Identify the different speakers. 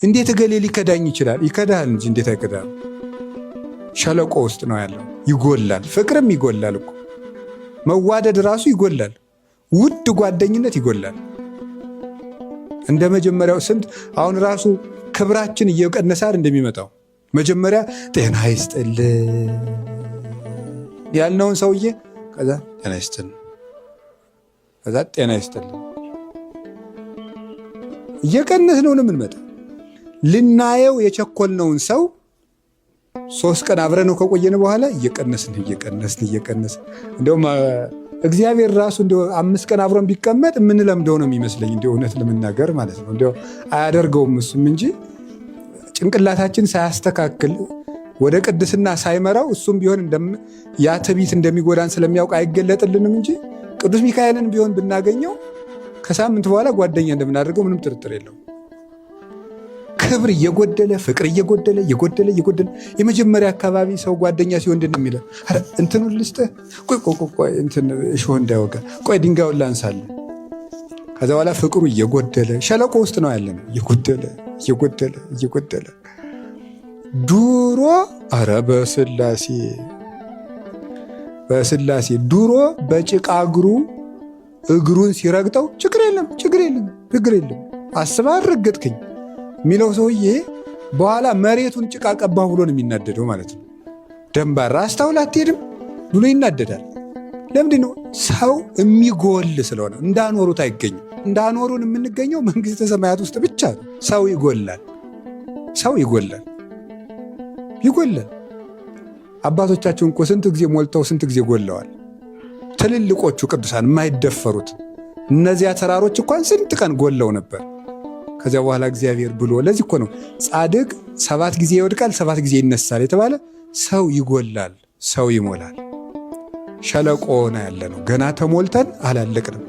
Speaker 1: እንዴት እገሌ ሊከዳኝ ይችላል? ይከዳል እንጂ እንዴት አይከዳም? ሸለቆ ውስጥ ነው ያለው። ይጎላል፣ ፍቅርም ይጎላል እኮ መዋደድ ራሱ ይጎላል። ውድ ጓደኝነት ይጎላል። እንደ መጀመሪያው ስንት አሁን ራሱ ክብራችን እየቀነሰ እንደሚመጣው መጀመሪያ ጤና ይስጥልን ያልነውን ሰውዬ ከዛ ጤና ይስጥልን፣ ከዛ ጤና ይስጥልን እየቀነስ ነው የምንመጣ። ልናየው የቸኮልነውን ሰው 3 ቀን አብረነው ከቆየን በኋላ እየቀነስን እየቀነስን እየቀነስን እንደውም እግዚአብሔር ራሱ እንደው 5 ቀን አብሮን ቢቀመጥ የምንለምደው ነው የሚመስለኝ፣ እንደው እውነት ለመናገር ማለት ነው። እንደው አያደርገውም እሱም እንጂ ጭንቅላታችን ሳያስተካክል ወደ ቅድስና ሳይመራው እሱም ቢሆን ያ ትዕቢት እንደሚጎዳን ስለሚያውቅ አይገለጥልንም እንጂ ቅዱስ ሚካኤልን ቢሆን ብናገኘው ከሳምንት በኋላ ጓደኛ እንደምናደርገው ምንም ጥርጥር የለውም። ክብር እየጎደለ ፍቅር እየጎደለ እየጎደለ እየጎደለ የመጀመሪያ አካባቢ ሰው ጓደኛ ሲሆን ምንድን ነው የሚለው? ኧረ እንትኑን ልስጥህ፣ ቆይ ቆይ ቆይ እንትን እሾህ እንዳይወጋ፣ ቆይ ድንጋዩን ላንሳልህ። ከዛ በኋላ ፍቅሩ እየጎደለ ሸለቆ ውስጥ ነው ያለነው። እየጎደለ እየጎደለ እየጎደለ ድሮ ኧረ በስላሴ በስላሴ ድሮ በጭቃ እግሩ እግሩን ሲረግጠው ችግር የለም ችግር የለም ችግር የለም አስባ አልረገጥክኝ የሚለው ሰውዬ በኋላ መሬቱን ጭቃ ቀባሁ ብሎ ነው የሚናደደው ማለት ነው። ደንባራ አስታውል አትሄድም ብሎ ይናደዳል። ለምንድን ነው? ሰው የሚጎል ስለሆነ እንዳኖሩት አይገኝም። እንዳኖሩን የምንገኘው መንግሥተ ሰማያት ውስጥ ብቻ ነው። ሰው ይጎላል፣ ሰው ይጎላል፣ ይጎላል። አባቶቻችን እኮ ስንት ጊዜ ሞልተው ስንት ጊዜ ጎለዋል። ትልልቆቹ ቅዱሳን የማይደፈሩት እነዚያ ተራሮች እንኳን ስንት ቀን ጎለው ነበር። ከዚያ በኋላ እግዚአብሔር ብሎ ለዚህ እኮ ነው ጻድቅ 7 ጊዜ ይወድቃል 7 ጊዜ ይነሳል የተባለ። ሰው ይጎላል፣ ሰው ይሞላል። ሸለቆ ነው ያለ ነው። ገና ተሞልተን አላለቅንም።